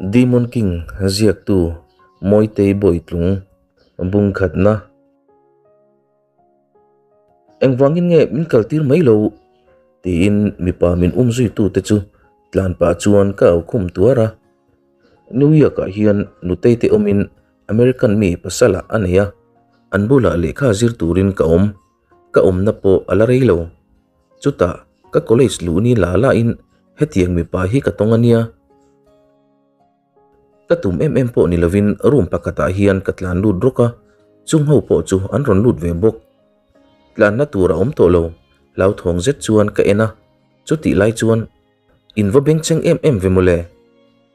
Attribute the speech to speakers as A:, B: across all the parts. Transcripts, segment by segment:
A: Demon King ziaktu Mawitei Bawitlung bungkhatna. Engvangin nge min kaltir mai lo? tiin mipa min um zuitute chu tlan pah chuan ka au khum tuar a. New York-ah hian nutei te awmin American mi pasal ah a nei a, an bulah lehkha zir turin ka awm. Ka awmna pawh a la rei lo. Chutah ka college luh ni la la in hetiang mipa hi ka tawng a nia. Ka tum em em pawh ni lovin room pakhatah hian ka tlan lut rawk a, chung ho pawh chu an rawn lut ve bawk. Tlanna tur a awm tawh lo, hlauthawng zet chuan ka en a, chutih lai chuan In va bengchheng em em ve mawle.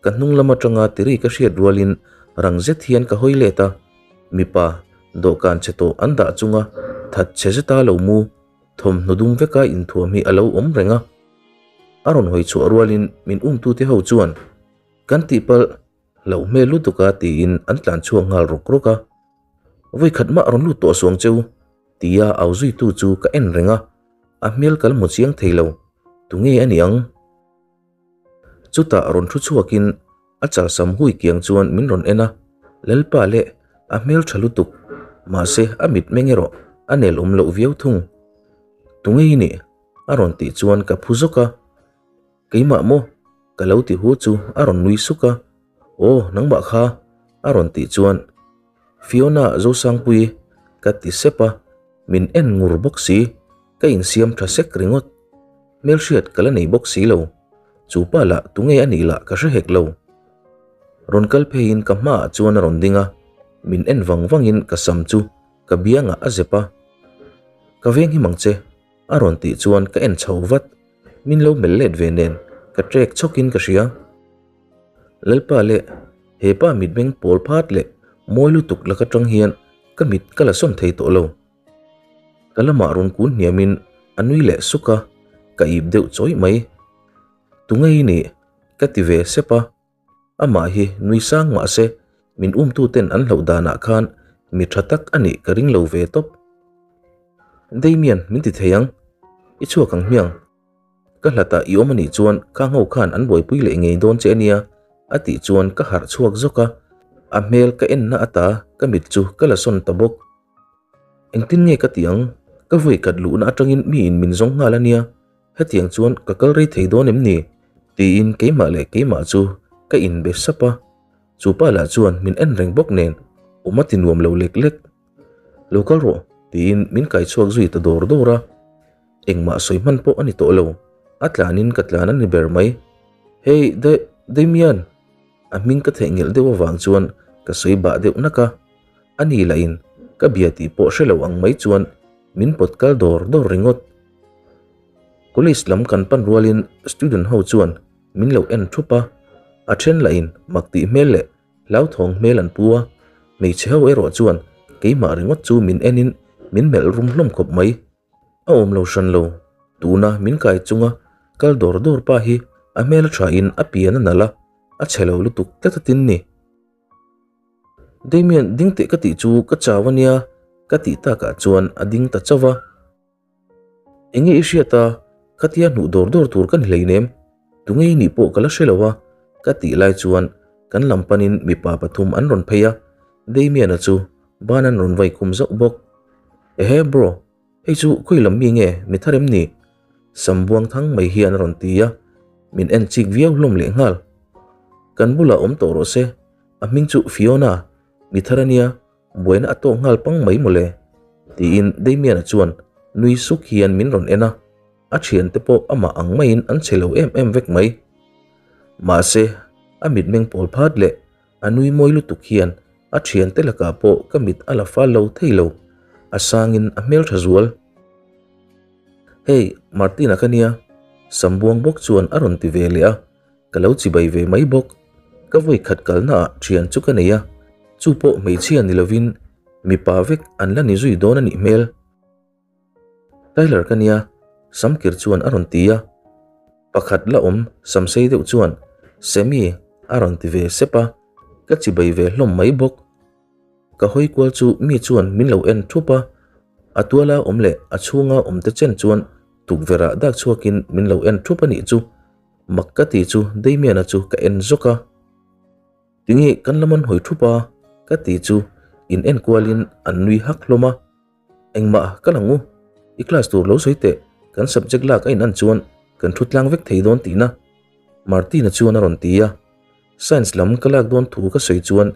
A: Ka hnung lam atanga tiri ka hriat rualin rang zet hian ka hawi let a, mipa dawhkan chhe tawh an dah chunga that chhe zeta lo mu thawmhnaw dum veka inthuam hi a lo awm reng a. A rawn hawi chhuah rualin min umtute ho chuan kan tihpalh hlauh hmel lutuk a tiin an tlan chhuak nghal rawk rawk a. Vawikhat mah rawn lut tawh suang cheu tia au zuitu chu ka en reng a, a hmel ka la hmu chiang thei lo. Tunge a ni ang? Chutah rawn thu chhuakin a chalsam hui kiang chuan min rawn en a, Lalpa leh a hmel tha lutuk, mahse a mitmeng erawh a nel awm loh viau thung. Tunge i nih? a rawn tih chuan ka phu zawk a. Keimah maw? Ka lo ti hu chu a rawn nui suk a, Aw, nangmah kha? a rawn tih chuan Fiona Zosangpui ka ti sep a, min en ngur bawk si, ka insiam tha sek ringawt. Hmelhriat ka la nei bawk si lo, chu pa lah tunge a nih lah ka hre hek lo. Rawn kal pheiin ka hmaah chuan a rawn ding a, min en vang vangin ka sam chu ka biangah a zep a, Ka veng hi mang che, a rawn tih chuan ka en chho vat, min lo melh let ve nen ka trek chhawkin ka hria. Lalpa leh he pa mitmeng pawl phat leh mawi lutuk laka tang hian ka mit ka la sawn thei tawh lo. Ka lamah rawn kun hniamin a nui leh suk a, ka ip deuh chawih mai. Tunge i nih? ka ti ve sep a. Amah hi nui sang mah se min umtu ten an hlauh danah khan mi tha tak a nih ka ring lo ve tawp. Damian min ti thei ang, i chhuak ang hmiang. Ka hlatah i awm a nih chuan ka ngho khan an buaipui leh ngei dawn che a nia a tih chuan ka harh chhuak zawk a, a hmel ka enna ata ka mit chu ka la sawn ta bawk. Engtin nge ka tih ang? Ka vawi khat luhna atangin miin min zawng nghal a nia, hetiang chuan ka kal rei thei dawn em ni? tiin keimah leh keimah chu ka inbe sap a, chu pa lah chuan min en reng bawk nen awm a ti nuam lo lek lek. Lo kal rawh tiin min kai chhuak zui ta dawr dawr a, engmah sawi hman pawh a ni tawh lo, a tlanin ka tlan a ni ber mai. Hey, Da, Damian! A hming ka theihnghilh deuh avang chuan ka sawi bah deuh nak a. A ni lahin ka bia tih pawh hre lo ang mai chuan min pawt kal dawr dawr ringawt. College lam kan pan rualin student ho chuan min lo en thup a, a then lahin mak tih hmel leh hlauthawng hmel an pu a, hmeichhe ho erawh chuan keimah ringawt chu min enin min melh rum hlawm khawp mai. A awm lo hran lo, tuna min kai chunga kal dawr dawr pa hi a hmel a thain a pian a nalh a, a chhe lo lutuk tlat a tin ni. Damian ding teh ka tih chu ka chau a nia ka tih takah chuan a ding ta chauh a. Enge i hriat a, khatia hnuh dawr dawr tur ka ni hleinem, tunge i nih pawh ka la hre lo a ka tih lai chuan kan lam panin mipa pathum an rawn phei a, Damian-a chu ban an rawn vai khum zauh bawk. Ehe bro, hei chu khawi lam mi nge mi thar em ni? Sam buang thang mai hian a rawn ti a, min en chik viau hlawm leh nghal. Kan bulah awm tawh rawh se, a hming chu Fiona, mi thar a nia, buaina a tawk nghal pang mai mawle, tiin Damian-a chuan nui suk hian min rawn en a, a thiante pawh amah ang maiin an che lo em em vek mai. Mahse, a mitmeng pawl phat leh a nui mawi lutuk hian a thiante lakah pawh ka mit a la fal lo thei lo, a sangin a hmeltha zual. Hey, Martin-a ka nia, Sambuang bawk chuan a rawn ti ve leh a, ka lo chibai ve mai bawk. Ka vawi khat kalnaah thian chu ka nei a, chu pawh hmeichhia ni lovin mipa vek an la ni zui dawn a nih hmel. Tyler ka nia, Samkir chuan a rawn ti a, pakhat la awm samsei deuh chuan Sammy a rawn ti ve sep a, ka chibai ve hlawm mai bawk. Ka hawi kual chu mi chuan min lo en thup a, a tuala awm leh a chhunga awm te chen chuan tukverh ah dak chhuakin min lo en thup a nih chu. Mak ka tih chu Damian-a chu ka en zawk a. Tinge kan lam an hawi thup a? Ka ti chu in en kualin an nui hak hlawm a. Engmah ka lang u, i class tur lo sawi teh, kan subject lak a in an chuan kan thu tlang vek thei dawn tihna Martina chuan a rawn ti a. Science lam ka lak dawn thu ka sawi chuan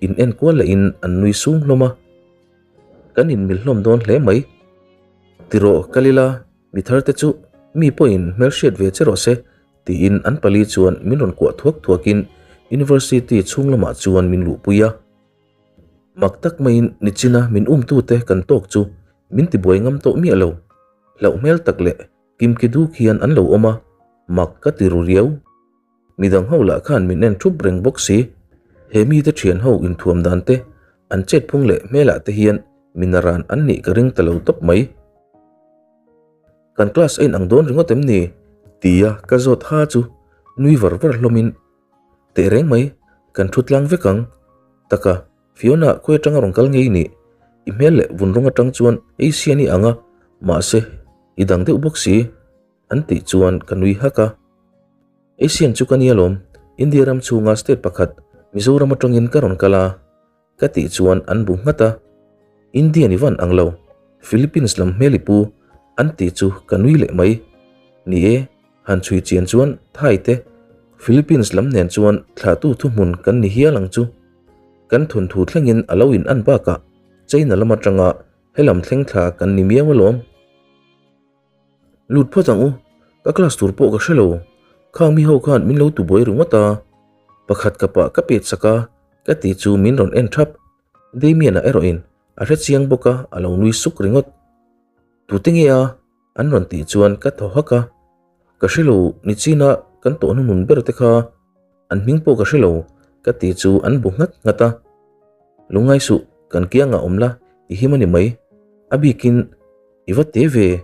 A: in en kual lehin an nui sung hlawm a. Kan inmil hlawm dawn hle mai. Tirawh kal ila, mi thar te chu mi pawhin hmelhriat ve che rawh se tiin an pali chuan min rawn kuah thuak thuakin University chhung lamah chuan min luhpui a. Mak tak maiin nichina min umtute kan tawk chu min tibuai ngam tawh miah lo. Hlauh hmel tak leh kimki duk hian an lo awm a, mak ka ti ru riau. Midang ho lah khan min en thup reng bawk si. He mite thian ho inthuam dan te, an chet phung leh hmelah te hian min a ran an nih ka ring ta lo tawp mai. Kan class a inang dawn ringawt em ni? Tia ka zawt ha chu nui var var hlawmin, Teh reng mai, kan thu tlang vek ang. Taka, Fiona khawi atanga rawn kal ngei ni? I hmel leh vun rawng atang chuan Asian i ang a, mahse i dang deuh bawk si, an tih chuan ka nui hak a. Asian chu ka nia lawm, India ram chhunga state pakhat Mizoram atangin ka rawn kal a. Ka tih chuan an bu nghat a, Indian i van ang lo, Philippines lam hmel i pu an tih chu ka nui leh mai. Ni e, han chhui chian chuan Thai te Philippines lam nen chuan thlahtu thuhmun kan ni hial ang chu. Kan thawnthu thlengin a lo in an bakah China lam atanga helam thleng thla kan ni miau alawm. Lut phawt ang u, ka class tur pawh ka hre lo, khang mi ho khan min lo tubuai ringawt a, pakhat kapah ka pet sak a, ka ti chu min rawn en thap, Damian-a erawhin a hre chiang bawk a, a lo nui suk ringawt. Tute nge a? an rawn tih chuan ka thaw hak a, ka hre lo, nichina kan tawh hnuhnun ber te kha an hming pawh ka hre lo, ka ti chu an bu nghat nghat a, Lungngai suh, kan kiangah awm la, i him a ni mai, a bikin I va te ve,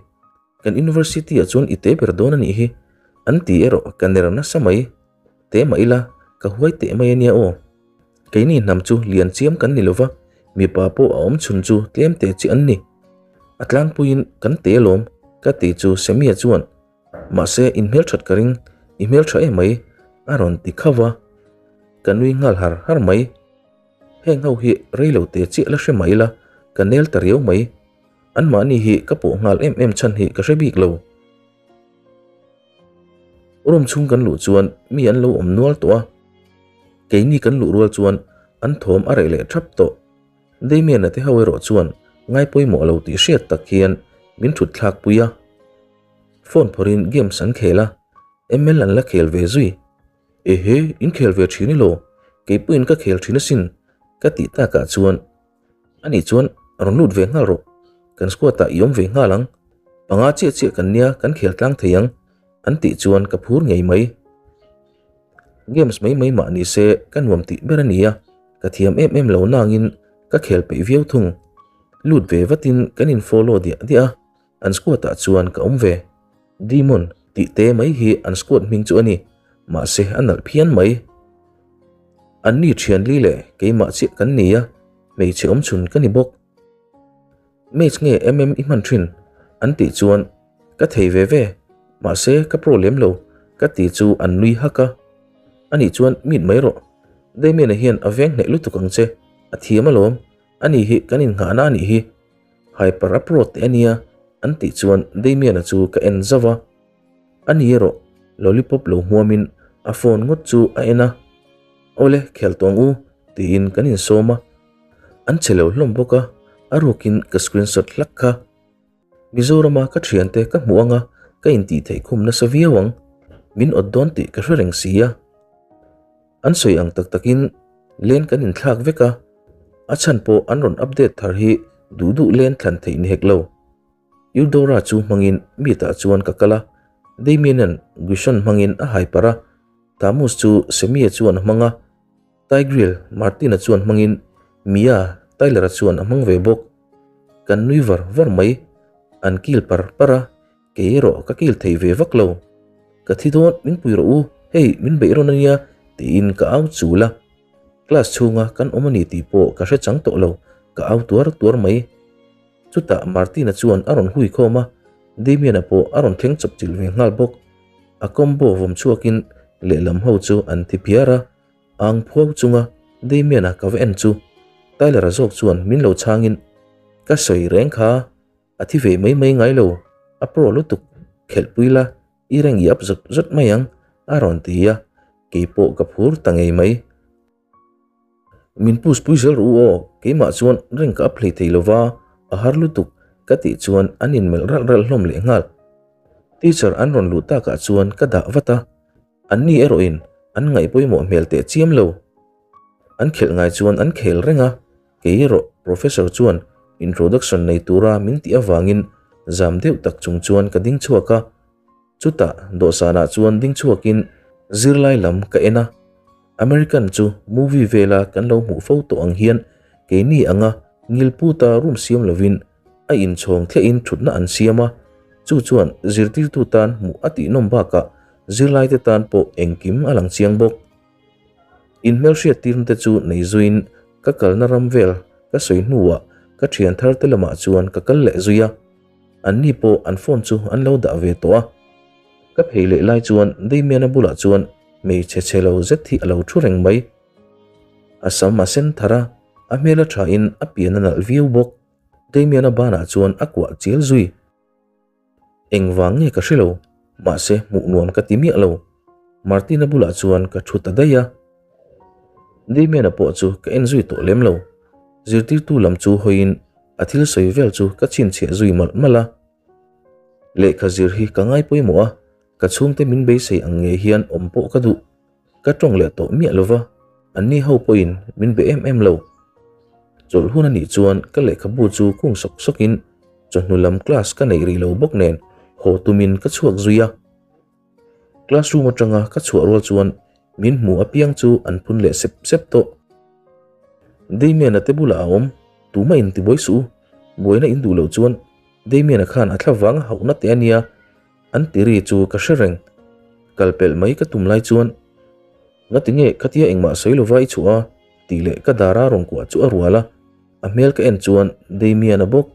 A: kan university ah chuan i te ber dawn a nih hi, an ti erawh ka ner nasa mai. Te mah ila, ka huai teh mai a nia aw. Keini hnam chu lian chiam kan ni lova, mipa pawh a awm chhun chu tlem te chi an ni. A tlangpuiin kan te alawm, ka ti chu Samia chuan, Mahse in hmelthat ka ring, i hmeltha em mai, a rawn ti khauh va. Ka nui nghal har har mai. Heng ho hi rei lo te chiah la hre mah ila, ka nel ta riau mai. Anmahni hi ka pawh nghal em em chhan hi ka hre bik lo. Room chhung kan luh chuan mi an lo awm nual tawh a, keini kan luh rual chuan an thawm a reh leh thap tawh. Damian-a te ho erawh chuan ngai pawimawh lo tih hriat tak hian min thut thlak pui a. Phone phawrhin games an khel a, ML an la khel ve zui. Ehe, in khel ve thin elaw? Keipawhin ka khel thin asin, ka tih takah chuan Anih chuan rawn lut ve nghal rawh, kan squad ah i awm ve nghal ang, panga chiah chiah kan nia kan khel tlang thei ang an tih chuan ka phur ngei mai. Games mai mai mah ni se ka nuam tih ber a nia, ka thiam em em lo nangin ka khel peih viau thung. Lut ve vatin kan in follow diah diah a, an squad ah chuan ka awm ve. Demon tih te mai hi an squad hming chu a ni, mahse a nalh phian mai. An ni thianli leh keimah chiah kan ni a, hmeichhe awm chhun ka ni bawk. Mage nge MM i hman thin? An tih chuan ka thei ve ve, mahse ka pro lem lo ka ti chu an nui hak a. Anih chuan meet mai rawh, Damian-a hian a veng hneh lutuk ang che, a thiam alawm, ani hi kan innghahna a nih hi. Hyper a pro teh a nia an tih chuan Damian-a chu ka en zauh a. Ani erawh lollipop lo hmuamin a phone ngawt chu a en a, Awle khel tawng u tiin kan insawm a, an che lo hlawm bawk a, a rukin ka screenshot hlak kha. Mizorama ka thiante ka hmuh anga ka intih theih khum nasa viau ang, min awt dawn tih ka hre reng si a. An sawi ang tak takin len kan inthlak vek a, a chhan pawh an rawn update thar hi duh duh len thlan theih ni hek lo. Eudora chu hmangin meet-ah chuan ka kal a, Damien-a'n Guishon hmangin a hai parh a, Thamus chu Sammy-a chuan a hmang a, Tigreal Martin-a chuan hmangin Mia Tyler-a chuan a hmang ve bawk. Kan nui var var mai, an kil par par a, kei erawh ka kil thei ve vak lo. Ka thi dawn min pui rawh u, hei min beih rawn a nia tiin ka au chul a. Class chhunga kan awm a ni tih pawh ka hre chang tawh lo, ka au tuar tuar mai. Chutah Martina chuan a rawn hui khawm a, Damian-a pawh a rawn thleng chawp chilh ve nghal bawk. A combo vawm chhuakin lehlam ho chu an thi phiar a, ang phuau chunga. Damian-a ka va en chu Tyler-a zawk chuan min lo chhangin, Ka sawi reng kha, a thi ve mai mai ngai lo, a pro lutuk, khelhpui la, i reng i up zawt zawt mai ang, a rawn ti a, keipawh ka phur ta ngei mai. Min push pui zel rawh u aw, keimah chuan reng ka up hlei thei lo va, a har lutuk, ka tih chuan an inmelh ralh ralh hlawm leh nghal. Teacher an rawn luh takah chuan ka dah vat a, anni erawhin an ngaih pawimawh hmel teh chiam lo. An khelh ngai chuan an khel reng a, kei erawh Professor chuan introduction nei tura min tih avangin zam deuh tak chung chuan ka ding chhuak a. Chutah dawhsanah chuan ding chhuakin zirlai lam ka en a, American chu movie vela kan lo hmuh fo tawh ang hian keini anga ngilputa room siam lovin a inchhawng thlehin thutna an siam a, chu chuan zirtirtu tan hmuh a tihnawm bakah zirlaite tan pawh engkim a lang chiang bawk. Inhmelhriat tirna te chu nei zuiin ka kalna ram vel ka sawi hnuah ka thian thar te lamah chuan ka kal leh zui a, anni pawh an phone chu an lo dah ve tawh a. Ka phei leh lai chuan Damian-a bulah chuan hmeichhe chhe lo zet hi a lo thu reng mai. A sam a sen thar a, a hmel a thain a pian a nalh viau bawk. Damian-a banah chuan a kuah chial zui. Engvang nge ka hre lo, mahse hmuh nuam ka ti miah lo. Martina bulah chuan ka thu ta daih a. Damian-a pawh chu ka en zui tawh lem lo. Zirtirtu lam chu hawiin a thil sawi vel chu ka chhinchhiah zui malh malh a. Lehkha zir hi ka ngai pawimawh a, ka chhungte min beisei ang ngei hian awm pawh ka duh. Ka tawng leh tawh miah lova, anni ho pawhin min be em em lo. Chawlh hun a nih chuan ka lehkhabu chu kung sawk sawkin chawhnu lam class ka neih rih lo bawk nen haw tumin ka chhuak zui a. Classroom atanga ka chhuah rual chuan min hmu apiang chu an phun leh sep sep tawh. Damian-a te bulah a awm, tumah in tibuai suh u, buaina in duh loh chuan Damian-a khan a thla vang a hauhna teh a nia, an ti ri chu ka hre reng. Kal pelh mai ka tum lai chuan, Ngati nge khatia engmah sawi lova i chhuah a? tih leh ka dara rawn kuah chu a rual a, a hmel ka en chuan Damian-a bawk.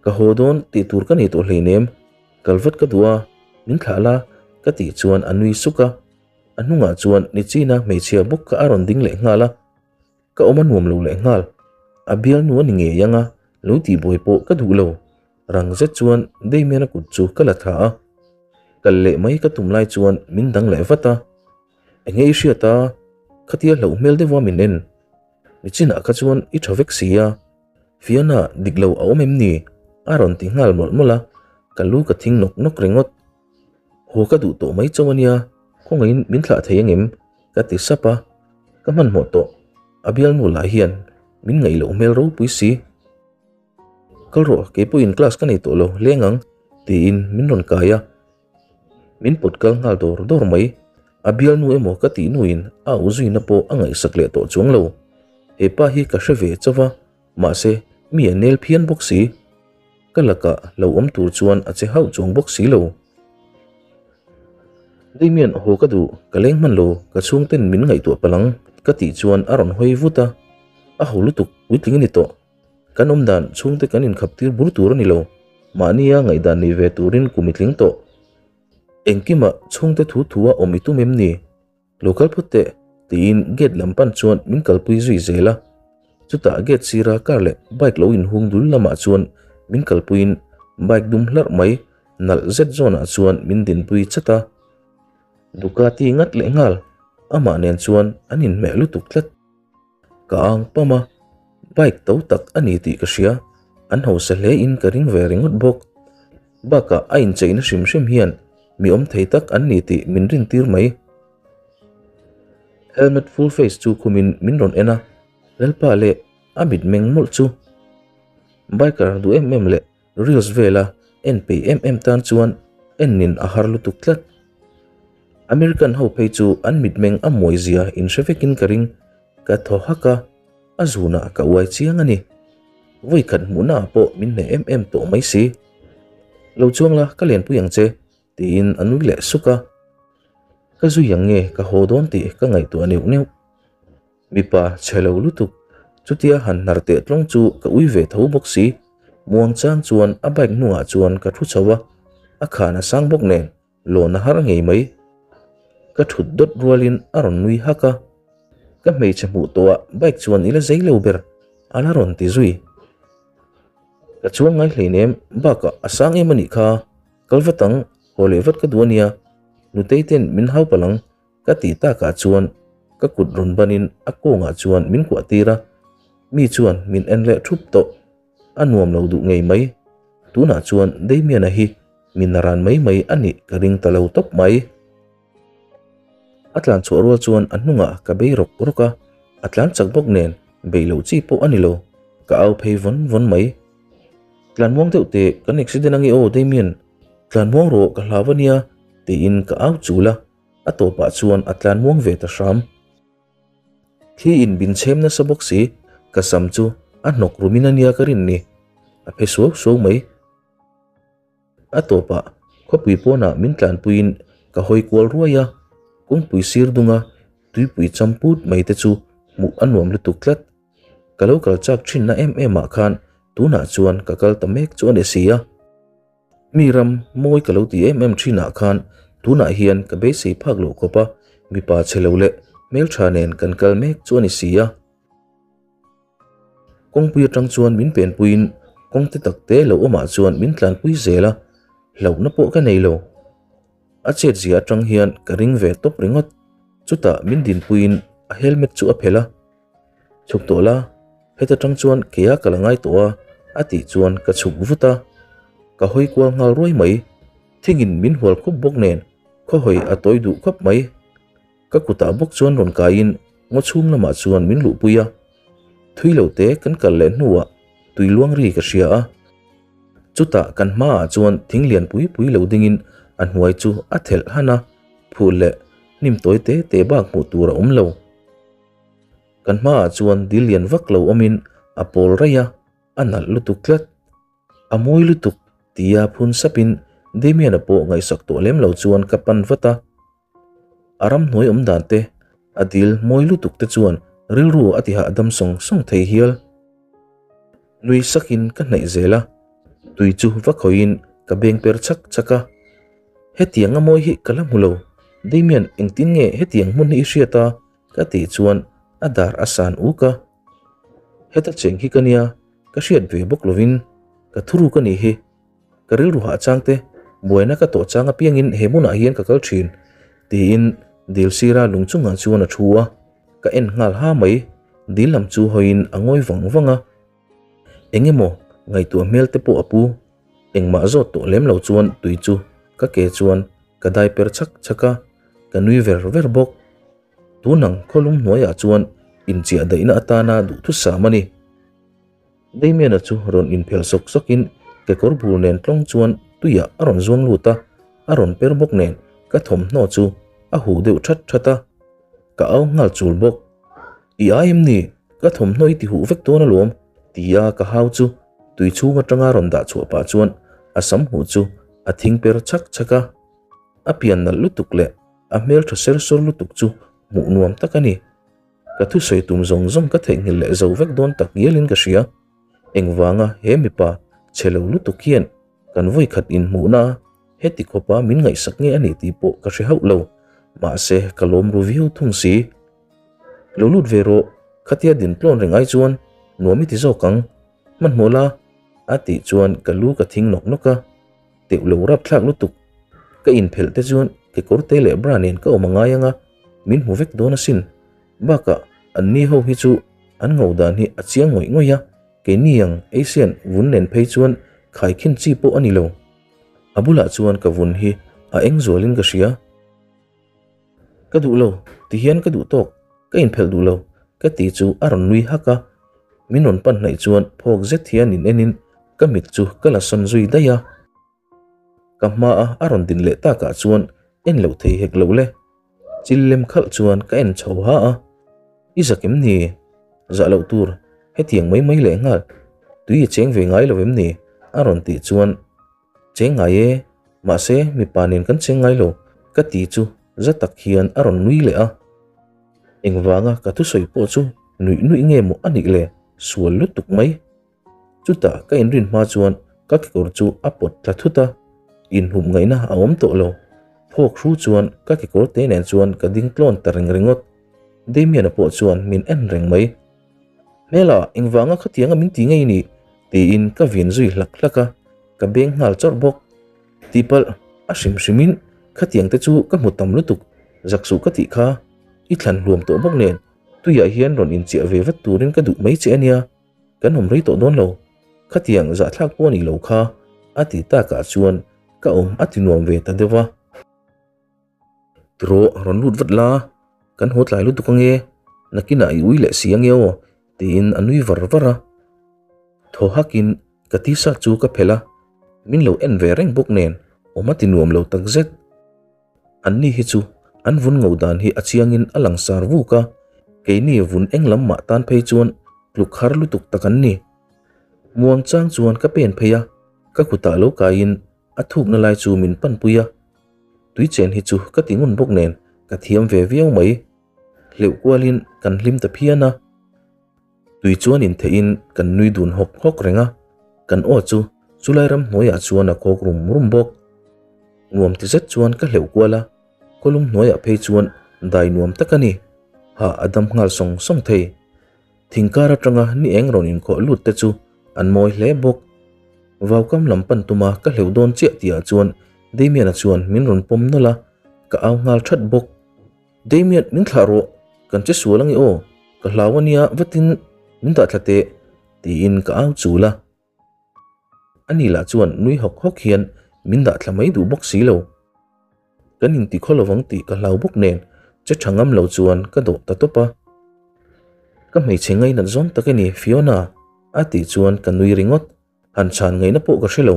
A: Ka haw dawn tih tur ka nei tawh hleinem, kal vat ka duh a, min thlah la ka tih chuan a nui suk a, a hnungah chuan Nichina hmeichhia bawk kha a rawn ding leh nghal a. Ka awm a nuam lo leh nghal. A bialnu a ni ngei ang a, lo tihbuai pawh ka duh lo. Rang zet chuan Damian-a kut chu ka la tha a. Kal leh mai ka tum lai chuan min dang leh vat a. Enge i hriat a, khatia hlauh hmel deuha min en. Nichinah kha chuan i tha vek si a. Fiona dik lo a awm em ni? A rawn ti nghal mawlh mawlh a, ka lu ka thing nawk nawk ringawt. Haw ka duh tawh mai chauh a nia, khawngaihin min thlah thei angem? Ka ti sap a, ka hmanhmawh tawh. A bialnu lah hian min ngaih loh hmel ropui si. Kal rawh, kei pawhin class ka nei tawh lo, leng ang, tiin min rawn kai a. Min pawt kal nghal dawr dawr mai. A bialnu emaw ka tih nuin a auh zuina pawh a ngaihsak leh tawh chuang lo. He pa hi ka hre ve chauh va, mahse mi a nel phian bawk si. Ka lakah lo awm tur chuan a che hauh chuang bawk si lo. Damian haw ka duh, ka leng hman lo, ka chhungten min ngaihtuah palh ang ka tih chuan a rawn hawi vut a, a ho lutuk puitling a ni tawh. Kan awm dan chhungte kan inkhap tir bur tur a ni lo, mahnia ngaihdan nei ve turin kum i tling tawh. Engkimah chhungte thu thu a awm i tum em ni? Lo kal phawt teh, tiin gate lam pan chuan min kalpui zui zel a. Chutah gate sira car leh bike lo inhung dul lamah chuan min kalpuiin bike dum hlarh mai nalh zet zawnah chuan min dinpui chat a. Ducati ngat leh nghal, amah nen chuan an inhmeh lutuk tlat. Ka ang pam a, bike to tak a ni tih ka hria, an hausa hle in ka ring ve ringawt bawk. Bakah a incheina hrim hrim hian mi awm thei tak an ni tih min rin tir mai. Helmet full face chu khumin min rawn en a, Lalpa leh a mitmeng mawlh chu. Biker duh em em leh reels vela en peih em em tan chuan en nin a har lutuk tlat. American ho phei chu an mitmeng a mawi zia in hre vekin ka ring, ka thaw hak a, a zunah ka uai chiang a ni. Vawi khat hmuhna ah pawh min hneh em em tawh mai si. Lo chuang la ka lenpui ang che tiin a nui leh suk a. Ka zui ang nge ka haw dawn tih ka ngaihtuah neuh neuh. Mipa chhe lo lutuk, chutia han hnar teh tlawng chu ka ui ve tho bawk si. Muang chang chuan a bike hnungah chuan ka thu chho a, a khan a sang bawk nen lawn a har ngei mai. Ka thut dawt rualin a rawn nui hak a. Ka hmeichhe hmuh tawhah bike chuan i la zei lo ber, a la rawn ti zui. Ka chuang ngai hleinem, bakah a sang em a nih kha. Kal vat ang, haw leh vat ka duh a nia. Nutei ten min hau palh ang, ka tih takah chuan ka kut rawn banin a kawngah chuan min kuah tir a. Mi chuan min en leh thup tawh. A nuam lo duh ngei mai. Tunah chuan Damian-a hi min ran mai mai a nih ka ring ta lo tawp mai. A tlan chhuah rual chuan a hnungah ka bei rawk rawk a, a tlan chak bawk nen beih loh chi pawh a ni lo, ka au phei vawn vawn mai. Tlan muang deuh teh, kan accident ange aw Damian, tlan muang rawh ka hlau a nia tiin ka au chul a, a tawpah chuan a tlan muang ve ta hram. Thli in bin chhem nasa bawk si, ka sam chu a hnawk rumin a nia ka rin ni, a phe suau suau mai. A tawpah khawpui pawnah min tlanpuiin ka hawi kual ruai a, kawngpui sir dunga tuipui cham put mai te chu hmuh a nuam lutuk tlat. Ka lo kal chak thinna em em ah khan tunah chuan ka kal ta mek chu a ni si a. Mi ram mawi ka lo ti em em thinah khan tunah hian ka beisei phak loh khawp a, mipa chhe lo leh hmeltha nen kan kal mek chu a ni si a. Kawngpui atang chuan min penpuiin kawng te tak te lo awmah chuan min tlanpui zel a, hlauhna pawh ka nei lo. A chet zia atang hian ka ring ve tawp ringawt. Chutah min dinpuiin a helmet chu a phelh a, Chhuk tawh la, heta tang chuan keia ka la ngai tawh a, a tih chuan ka chhuk vut a. Ka hawi kual nghal ruai mai. Thingin min hual khup bawk nen khawhawi a tawi duh khawp mai. Ka kutah bawk chuan rawn kaiin ngaw chhung lamah chuan min luhpui a. Thui lo te kan kal leh hnuah tui luang ri ka hria a. Chutah kan hmaah chuan thing lian pui pui lo dingin a hnuai chu a thelh han a, phul leh hnim tawi te te bak hmuh tur a awm lo. Kan hmaah chuan dil lian vak lo awmin a pawl raih a, a nalh lutuk tlat. A mawi lutuk tia phun sapin Damian-a pawh ngaihsak tawh lem lo chuan ka pan vat a. A ramhnuai awm dan te, a dil mawi lutuk te chuan rilru a ti hahdam sawng sawng thei hial. Nui sakin ka hnaih zel a, tui chu va khawiin ka beng per chak chak a. Hetiang a mawi hi ka la hmu lo, Damian engtin nge hetiang hmun hi i hriat a? ka tih chuan a dar a san uk a. Heta cheng hi ka nia, ka hriat ve bawk lovin ka thuruk a nih hi. Ka rilru hah chang te, buaina ka tawh chang apiangin he hmunah hian ka kal thin, tiin dil sira lung chungah chuan a thu a, ka en nghal ha mai. Dil lam chu hawiin a ngawi vang vang a, eng emaw ngaihtuah hmel te pawh a pu. Engmah zawt tawh lem lo chuan tui chu ka ke chuan ka dai per chak chak a, ka nui ver ver bawk. Tunang khawlum hnuaiah chuan inchiah daihna atana duhthusam a ni. Damian-a chu rawn inphelh sawk sawkin kekawr bur nen tlawng chuan tuiah a rawn zuang lut a, a rawn per bawk nen ka thawmhnaw chu a huh deuh that that a, ka au nghal chul bawk. I ai em ni? Ka thawmhnaw i ti huh vek dawn alawm tia ka hau chu tui chhung atanga rawn dah chhuah pah chuan a sam huh chu a thing per chhak chhak a, a pian nalh lutuk leh a hmeltha ser sawr lutuk chu hmuh nuam tak a ni. Ka thusawi tum zawng zawng ka theihnghilh leh zo vek dawn tak ngialin ka hria. Engvanga he mipa chhe lo lutuk hian kan vawikhat inhmuhna a heti khawpa min ngaihsak nge a nih tih pawh ka hre hauh lo. Mahse ka lawm ru viau thung si. Lo lut ve rawh, khatia din tlawn reng ai chuan nuam i ti zawk ang. Hmanhmawh la, a tih chuan ka lu ka thing nawk nawk a. Teuh lo rapthlak lutuk. Ka inphelh te chuan kekawr te leh bra nen ka awm a ngai ang a, min hmu vek dawn asin. Bakah an ni ho hi chu an ngo dan hi a chiang ngawih ngawih a, keini ang Asian vun nen phei chuan khaikhin chi pawh a ni lo. A bulah chuan ka vun hi a eng zualin ka hria. Ka duh lo, ti hian ka duh tawk, ka inphelh duh lo, ka ti chu a rawn nui hak a. Min rawn pan hnaih chuan phawk zet hian in enin ka mit chu ka la sawn zui daih a. Ka hmaa a rawn din leh takah chuan en loh thei hek lo le. Chil lem khalh chuan ka en chho ha a. I zak em ni? Zah loh tur, hetiang mai mai leh nghal. Tui i cheng ve ngai lo em ni? A rawn tih chuan Cheng ngai e, mahse mipa nen kan cheng ngai lo ka ti chu za tak hian a rawn nui leh a. Engvanga ka thusawi pawh chu nuih nuih nge maw a nih le, sual lutuk mai. Chutah ka inrin hma chuan ka kekawr chu a pawt tla thut a, inhup ngaihna a awm tawh lo. Phawk hru chuan ka kekawr te nen chuan ka ding tlawn ta reng ringawt. Damian-a pawh chuan min en reng mai. Hmela, engvanga khatianga min ti ngei ni? tiin ka vin zui hlak hlak a, ka beng nghal chawrh bawk. Tihpalh, a hrim hrimin khatiang te chu ka hmu tam lutuk, zak suh ka tih kha i thlan hluam tawh bawk nen tuiah hian rawn inchiah ve vat turin ka duh mai che a nia, kan awm rei tawh dawn lo, khatiang zahthlak pawh a nih lo kha a ti takah chuan ka awm a ti nuam ve ta deuh a. Tiraw rawn lut vat la, kan haw tlai lutuk ange, nakinah i ui leh si ange aw tiin a nui var var a. Thaw hakin ka t-shirt chu ka phelh a, min lo en ve reng bawk nen awm a ti nuam lo takzet. Anni hi chu an vun ngo dan hi a chiangin a lang sar vuk a, keini vun eng lam mah tan phei chuan tluk har lutuk tak an ni. Muang chang chuan ka pen phei a, ka kutah lo kaiin A thukna lai chu min panpui a, tui chen hi chu ka ti ngun bawk nen ka thiam ve viau mai. Hleuh kualin kan hlim ta phian a, tui chuan intheihin kan nui dun hawk hawk reng a, kan aw chu chulai ramhnuaiah chuan a khawk rum rum bawk. Nuam ti zet chuan ka hleuh kual a, khawlum hnuaiah phei chuan dai nuam tak a ni, hah a dam nghal sawng sawng thei. Thingkar atanga ni eng rawn inkhawh lut te chu an mawi hle bawk. Vaukam lam pan tuma ka hleuh dawn chiah tihah chuan Damian-a chuan min rawn pawm nawlh a, ka au nghal that bawk. Damian, min thlah rawh, kan che sual ange aw, ka hlau ania vatin min dah thla teh, tiin ka au chul a. Ani lah chuan nui hawk hawk hian min dah thla mai duh bawk si lo. Kan inti khaw lovang tih ka hlau bawk nen che tha ngam lo chuan ka dawh ta tawp a. Ka hmeichhe ngainat zawng tak i ni Fiona a tih chuan ka nui ringawt, han chhan ngaihna pawh ka hre lo.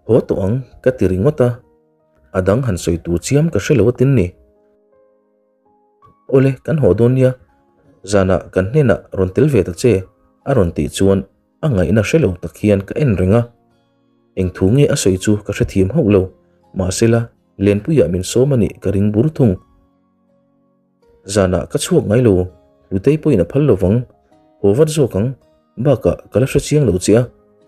A: Haw tawh ang ka ti ringawt a, a dang han sawi tur chiam ka hre lo atin ni. Awle kan haw dawn nia, zanah kan hnenah rawn tel ve ta che a rawn tih chuan a ngaihna hre lo tak hian ka en reng a. Eng thu nge a sawi chu ka hrethiam hauh lo, mahsela Lenpuiah min sawm a nih ka ring bur thung. Zanah ka chhuak ngai lo, Hlutei pawhin a phal lo vang, haw vat zawk ang, bakah ka la hrechiang lo che a,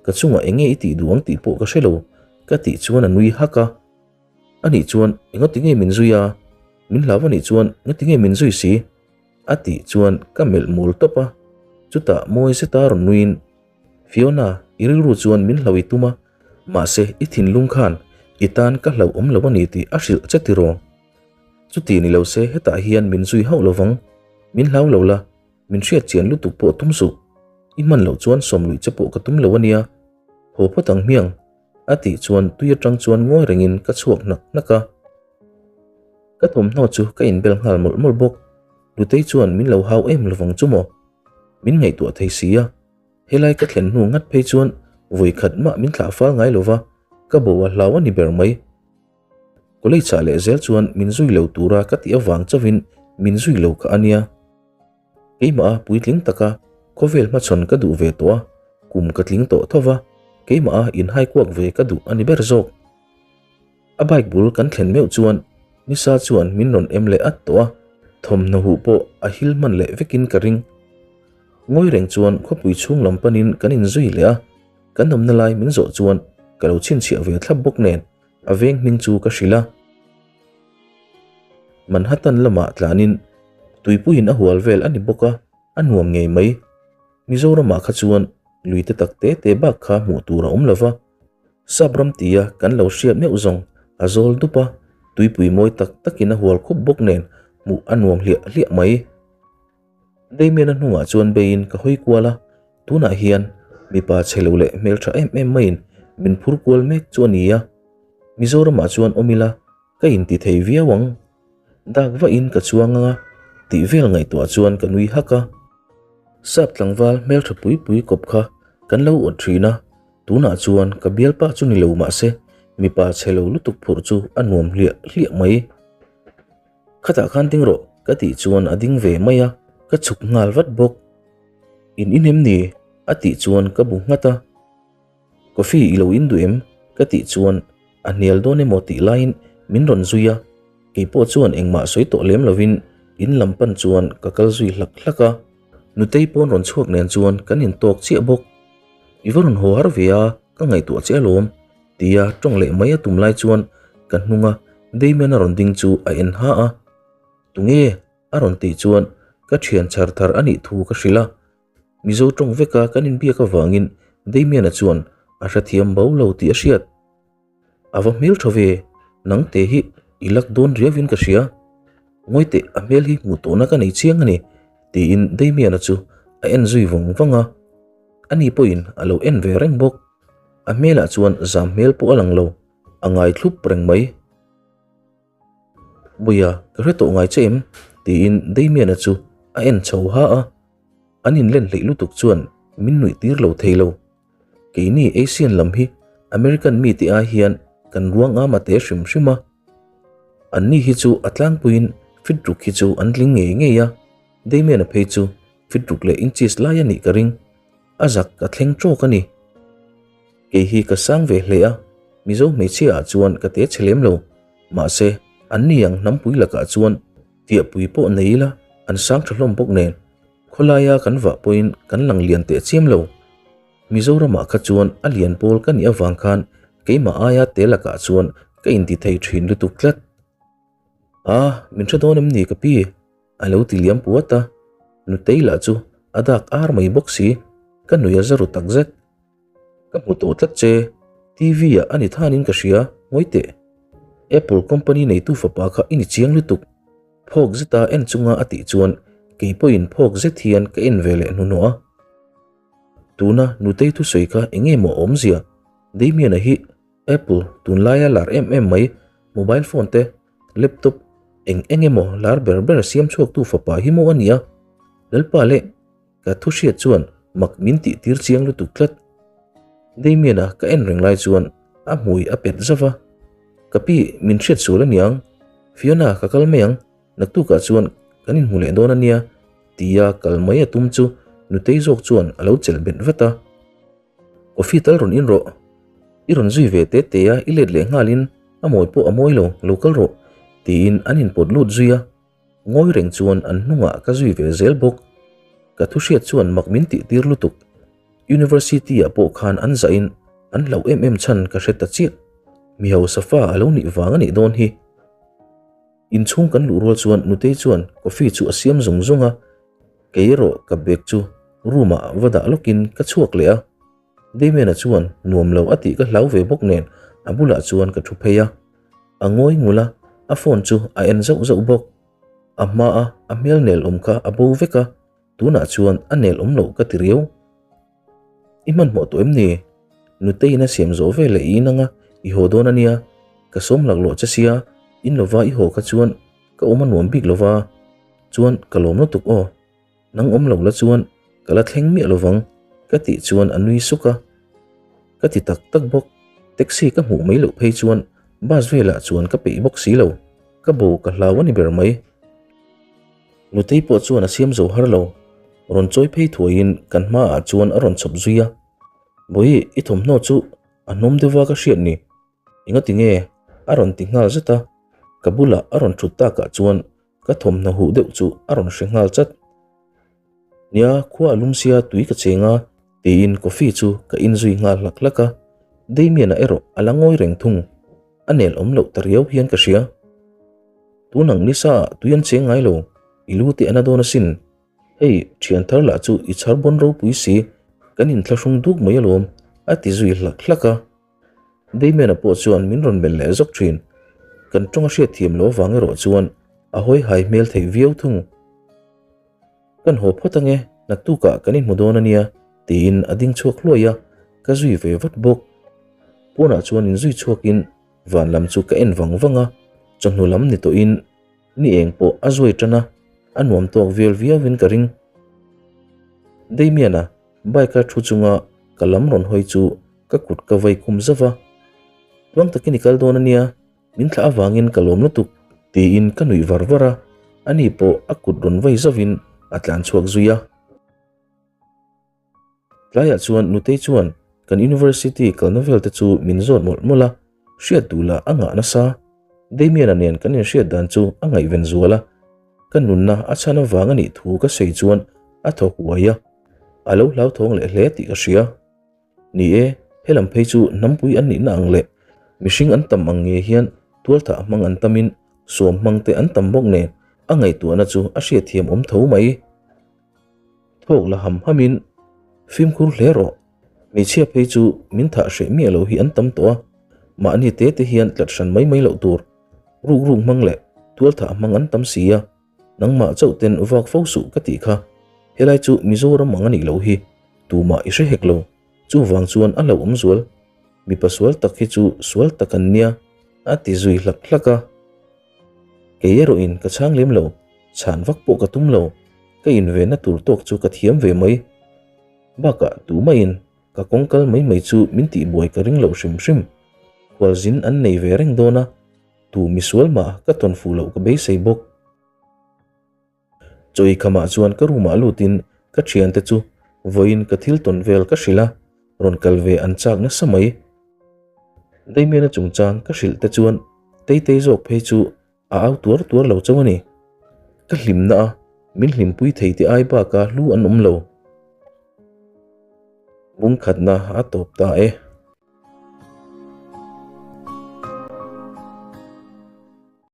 A: ka chungah eng nge i tih duh ang tih pawh ka hre lo, ka tih chuan a nui hak a. Anih chuan engati nge min zui a, min hlau anih chuan ngati nge min zui si? A tih chuan ka melh mawl tawp a, chutah mawi zeta rawn nuiin, Fiona, i rilru chuan min hlau i tum a, mahse i thinlung khan i tan ka hlauh awm lo a ni tih a hrilh che tiraw? Chuti ni lo se hetah hian min zui hauh lo vang, min hlau lo la, min hriat chian lutuk pawh tum suh, i hman loh chuan sawmluih che pawh ka tum lo a nia, haw phawt ang hmiang, a tih chuan tui atang chuan ngawi rengin ka chhuak hnak hnak a. Ka thawmhnaw chu ka inbel nghal mawlh mawlh bawk, Lutei chuan min lo hau em lovang chu maw? Min ngaihtuah thei si a, helai ka thlen hnu ngat phei chuan vawi khat mah min thlah fal ngai lova, ka bo a hlau a ni ber mai. College ah leh zel chuan min zui lo tura ka tih avang chauhin min zui lo kha a nia. Keimah a puitling taka khawvel hmachhawn ka duh ve tawh a, kum ka tling tawh tho va, keimah a inhai kuak ve ka duh a ni ber zawk. A bike bul kan thlen meuh chuan Nisa chuan min rawn em leh at tawh a, thawmhnaw huh pawh a hil hman leh vekin ka ring. Ngawi reng chuan khawpui chhung lam panin kan inzui leh a, kan awmna lai min zawh chuan ka lo chhinchhiah ve thlap bawk nen a veng hming chu ka hrilh a. Manhattan lamah tlanin tuipuiin a hual vel a ni bawk a, a nuam ngei mai. Mizoramah kha chuan lui te tak te te bak kha hmuh tur a awm lo va, Sap ram tia kan lo hriat meuh zawng a zawl dup a, tuipui mawi tak takin a hual khup bawk nen hmuh a nuam hliah hliah mai. Damian-a hnungah chuan beiin ka hawi kual a, tunah hian mipa chhe lo leh hmeltha em em maiin min phur kual mek chu a ni a, Mizoramah chuan awm ila ka inti thei viau ang. Dak vahin ka chuang anga tih vel ngaihtuah chuan ka nui hak a. Sap tlangval hmeltha pui pui kawp kha kan lo awt thin a, tunah chuan ka bialpa chu ni lo mahse mipa chhe lo lutuk phurh chu a nuam hliah hliah mai. Khatah khan ding rawh ka tih chuan a ding ve mai a, ka chhuk nghal vat bawk. In in em ni? a tih chuan ka bu nghat a. Coffee i lo in duh em? ka tih chuan a hnial dawn emaw tih laiin min rawn zui a, keipawh chuan engmah sawi tawh lem lovin in lam pan chuan ka kal zui hlak hlak a. Nutei pawn rawn chhuak nen chuan kan intawk chiah bawk. I va rawn haw har ve a, ka ngaihtuah che alawm, tia tawng leh mai a tum lai chuan ka hnunga Damian-a rawn ding chu a en ha a. Tunge? A rawn tih chuan ka thian chhar thar a nih thu ka hrilh a. Mizo tawng veka kan inbiak avangin Damian-a chuan a hrethiam bo lo tih a hriat. A va hmel tha ve, nang te hi i lak dawn riauin ka hria. Ngawi teh a hmel hi hmuh tawhna ka nei chiang a ni, tiin Damian-a chu a en zui vawng vang a. Ani pawhin a lo en ve reng bawk. A hmelah chuan zam hmel pawh a lang lo, a ngai thlup reng mai. Buia, ka hre tawh ngai che em? tiin Damian-a chu a en chho ha a. An inlen hleih lutuk chuan min nuih tir lo thei lo. Keini Asian lam hi American mite ai hian kan ruang am a te hrim hrim a. Anni hi chu a tlangpuiin fit ruk hi chu an tling ngei ngei a, Damian-a phei chu fit ruk leh inches lai a nih ka ring. A zak ka thleng tawk a ni. Kei hi ka sang ve hle a, Mizo hmeichhia ah chuan ka te chhe lem lo. Mahse, anni ang hnampui lakah chuan tiahpui pawh nei ila an sang tha hlawm bawk nen. Khawlaia kan vah pawhin kan lang lian teh chiam lo. Mizoramah kha chuan a lian pawl ka nih avang khan keimah aia te lakah chuan ka inti thei thin lutuk tlat. Ah, min hre dawn em ni ka pi? A lo ti liam puat a, Nutei lah chu a dak ar mai bawk si, ka nui a za ru tak zet. Ka hmu tawh tlat che, TV ah a ni thanin ka hria, ngawi teh. Apple company neitu fapa kha i ni chiang lutuk. Phawk zeta en chunga a tih chuan kei pawhin phawk zet hian ka en ve leh hnuhnawh a. Tuna Nutei thusawi kha eng nge maw a awmzia? Damian-a hi Apple tunlaia lar em em mai, mobile phone te, laptop eng eng emaw lar ber ber siam chhuaktu fapa hi maw a nia? Lalpa leh ka thu hriat chuan mak min tih tir chiang lutuk tlat. Damian-a ka en reng lai chuan a hmui a pet zauh va, Ka pi, min hriat sual a niang. Fiona, ka kal mai ang. Naktukah chuan kan inhmu leh dawn a nia, tia kal mai a tum chu Nutei zawk chuan a lo chelh bet vat a. Coffee tal rawn in rawh. I rawn zui ve te te a, i let leh nghalin a mawi pawh a mawi lo, lo kal rawh, tiin an inpawt lut zui a. Ngawi reng chuan an hnungah ka zui ve zel bawk. Ka thu hriat chuan mak min tih tir lutuk. University ah pawh khan an zahin an hlauh em em chhan ka hre ta chiah. Mi hausa fa a lo nih vang a nih dawn hi. Inchhung kan luh rual chuan Nutei chuan coffee chu a siam zung zung a, kei erawh ka bag chu room ah va dah lawkin ka chhuak leh a. Damian-a chuan nuam lo a tih ka hlau ve bawk nen a bulah chuan ka thu phei a. A ngawi ngul a, a phone chu a en zauh zauh bawk. A hma a a hmel nel awm kha a bo vek a, tunah chuan a nel awm loh ka ti riau. I hmanhmawh tawh em ni? Nuteiin a siam zawh ve leh i inang a, i haw dawn a nia. Ka sawm laklawh che sia, in lova i haw kha chuan ka awm a nuam bik lova. Chuan ka lawm lutuk aw. Nang awm lo la chuan ka la thleng miah lovang ka tih chuan a nui suk a. Ka ti tak tak bawk, taxi ka hmuh mai loh phei chuan bus velah chuan ka peih bawk si lo, ka bo ka hlau a ni ber mai. Nutei pawh chuan a siam zo har lo, rawn chawi phei thuaiin kan hmaah chuan a rawn chhawp zui a. Bawihi, i thawmhnaw chu a hnawm deuha ka hriat ni. Engati nge? a rawn ti nghal zet a, ka bulah a rawn thut takah chuan ka thawmhnaw huh deuh chu a rawn hre nghal chat. Nia, khua a lum sia tui ka cheng a, tiin coffee chu ka in zui nghal hlak hlak a, Damian-a erawh a la ngawi reng thung, a nel awm loh ta riau hian ka hria. Tun ang nisa ah tui an cheng ngai lo, i lu te a na dawn asin. Hei, thian thar lah chu i chhar bawn ropui si, kan inthlahrung duk mai alawm, a ti zui hlak hlak a. Damian-a pawh chuan min rawn melh leh zawk thin. Kan tawng a hriat thiam loh avang erawh chuan a hawi hai hmel theih viau thung. Kan haw phawt ange, naktukah kan inhmu dawn a nia, tiin a ding chhuak hluai a, ka zui ve vat bawk. Pawnah chuan inzui chhuakin van lam chu ka en vang vang a, chawhnu lam ni tawhin ni eng pawh a zuai tan a, a nuam tawk vel viauin ka ring. Damian-a bike-a thu chunga ka lam rawn hawi chu Ka kut ka vai khum zauh va, Tluang takin i kal dawn a nia, min thlah avangin ka lawm lutuk, tiin ka nuih var var a, ani pawh a kut rawn vai zauhin a tlan chhuak zui a. Tlaiah chuan Nutei chuan kan University kalna vel te chu min zawt mawlh mawlh a, hriat duh lah a ngah nasa. Damian-a nen kan inhriat dan chu a ngaihven zual a, ka nunna a chhan avang a nih thu ka sawi chuan a thaw huai a, a lo hlauthawng leh hle tih ka hria. Ni e, helam phei chu hnampui an nihna ang leh mihring an tam ang nge hian tualthah hmang an tamin suam hmang te an tam bawk nen. A ngaihtuahna chu a hriatthiam awm tho mai. Thawk la ham hamin, Fimkhur hle rawh, hmeichhia phei chu min thah hreh miah lo hi an tam tawh a, mahni te te hian tlat hran mai mai loh tur, ruk ruk hmang leh tual thah hmang an tam si a, nangmah chauh ten vak fo suh ka tih kha, helai chu Mizoram ang a nih loh hi, tumah i hre hek lo, chuvang chuan a hlauhawm zual, mipa sual tak hi chu sual tak an nia, a ti zui hlak hlak a. Kei erawhin ka chhang lem lo, chhan vak pawh ka tum lo, ka invenna tur tawk chu ka thiam ve mai. Bakah tumaiin ka kawng kal mai mai chu min tihbuai ka ring loh hrim hrim. Khualzin an nei ve reng dawn a, tu misual mah ka tawn fuh loh ka beisei bawk. Chawi khamah chuan ka room ah lutin ka thiante chu vawiin ka thil tawn vel ka hrilh a, rawn kal ve an chak nasa mai. Damian-a chungchang ka hrilh te chuan Teitei zawk phei chu a au tuar tuar lo chauh a ni. Ka hlimna a min hlimpui thei te ai baka hlu an awm lo. Bungkhatna a tawp ta e.